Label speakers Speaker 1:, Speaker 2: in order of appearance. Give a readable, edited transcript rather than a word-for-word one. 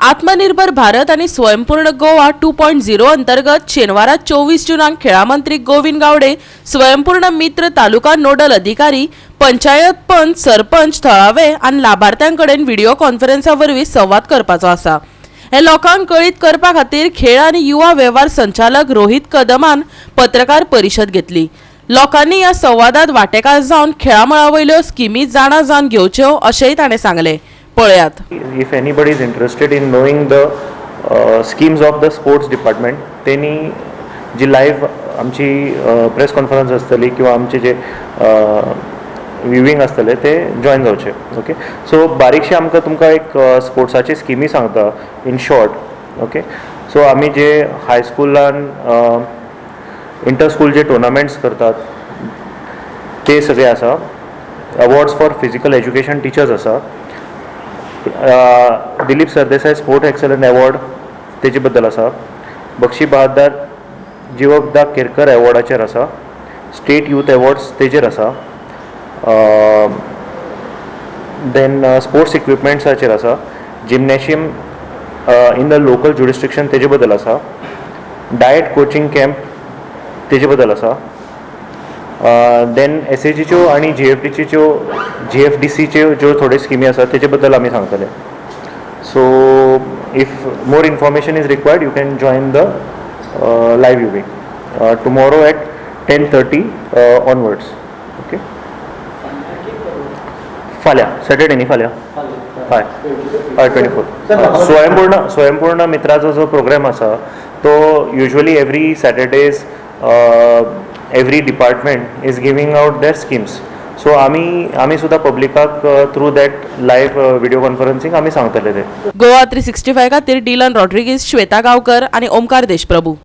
Speaker 1: आत्मनिर्भर भारत आनी स्वयंपूर्ण गोवा 2.0 अंतर्गत शेनवारा 24 जूनाक खेळा मंत्री गोविंद गावडे, स्वयंपूर्ण मित्र, तालुका नोडल अधिकारी, पंचायत पंच, सरपंच, थळावे आनी लाभार्थ्यां कडेन व्हिडिओ कॉन्फरन्सा वरवीं संवाद करपाचो आसा. हे लोकांक कळीत करपा खातीर खेळ आनी युवा वेव्हार संचालक रोहित कदमान पत्रकार परिशद घेतली. लोकांनी ह्या संवादात वांटेकार जावन खेळा मळा वयल्यो स्किमी जाणा जावन घेवच्यो, अशेंय ताणें सांगलें. पळयात.
Speaker 2: If anybody is interested in knowing the schemes of the sports department, तेनी जी लायव्ह आमची प्रेस कॉन्फरन्स आसतली किंवा आमचे जे व्ह्युईंग आसतले ते जॉयन जावचे. ओके, सो बारीकशे आमकां तुमकां एक स्पोर्ट्साची स्किमी सांगता इन शॉर्ट. ओके, सो आमी जे हायस्कुलान इंटर स्कूल जे टुर्नामेंट्स करतात ते सगळे आसा. Awards for physical education teachers आसा. Dilip Sardesai sport excellence award तेजे बद्दल आसा. बक्षी बहादर जीवकदा केरकर अवॉर्डाचेर आसा. स्टेट यूथ अवॉर्ड्स तेजेर आसा. Then sports इक्विपमेंट्साचेर आसा. Gymnasium in the local jurisdiction तेजे बद्दल आसा. डायट कोचिंग कॅम्प तेजे बद्दल आसा. Then एसएजीच्यो आनी जीएफडीचीच्यो, जीएफडीसीच्यो ज्यो थोड्यो स्किमी आसात तेजे बद्दल आमी सांगतले. So if more information is required, you can join the live viewing tomorrow at 10:30 onwards. Okay, फाल्यां सॅटर्डे न्ही? फाल्यां, हय हय, 24. स्वयंपूर्ण मित्राचो जो प्रोग्राम आसा तो usually every Saturdays every department is giving out their schemes. So आमी सुद्दां पब्लिकाक through that live video conferencing आमी सांगतले ते.
Speaker 1: गोवा 365 खातीर डिलन रॉड्रिगीज, श्वेता गांवकर आनी ओमकार देशप्रभू.